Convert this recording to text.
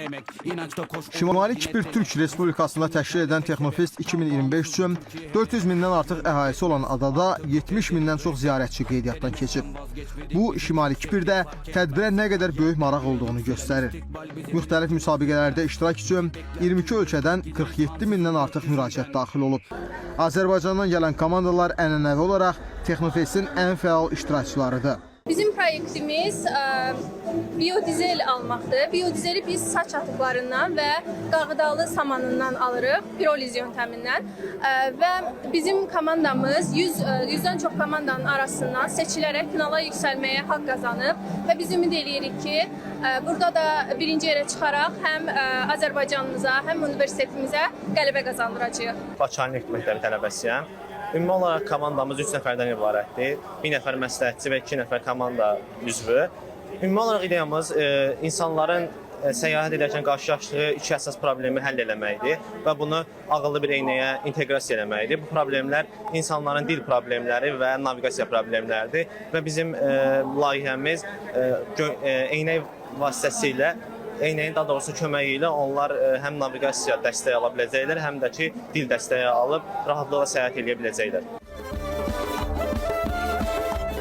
Emek, inançla koş. Şimali Kipr Türk Respublikasında təşkil edən Texnofest 2025 üçün 400 mindən artıq əhalisi olan adada 70 mindən çox ziyarətçi qeydiyyatdan keçib. Bu, Şimali Kiprdə tədbirə nə qədər böyük maraq olduğunu göstərir. Müxtəlif müsabiqələrdə iştirak üçün 22 ölkədən 47 mindən artıq müraciət daxil olub. Azərbaycandan gələn komandalar ənənəvi olaraq Texnofestin ən fəal iştirakçılarıdır. Bizim proyektimiz biodizel almaqdır. Biodizeli biz saç atıqlarından və qağdalı samanından alırıq, piroliz yöntəmindən. Və bizim komandamız 100 100-dən çox komandanın arasından seçilərək finala yüksəlməyə haqq qazanıb və biz ümid eləyirik ki, burada da birinci yerə çıxaraq həm Azərbaycanımıza, həm universitetimizə qələbə qazandıracağıq. Bakı Neft Məktəbi tələbəsiyəm. Ümumi olaraq komandamız 3 nəfərdən ibarətdir. 1 nəfər məsləhətçi və 2 nəfər komanda üzvü. Ümumi olaraq ideyamız insanların səyahət edərkən qarşılaşdığı iki əsas problemi həll eləməkdir və bunu ağıllı bir eynəyə inteqrasiya eləməkdir. Bu problemlər insanların dil problemləri və naviqasiya problemləridir və bizim layihəmiz eynək vasitəsilə, eynəyin daha doğrusu köməyi ilə onlar həm naviqasiya dəstəyi ala biləcəklər, həm də ki dil dəstəyi alıb rahatlıqla səyahət eləyə biləcəklər.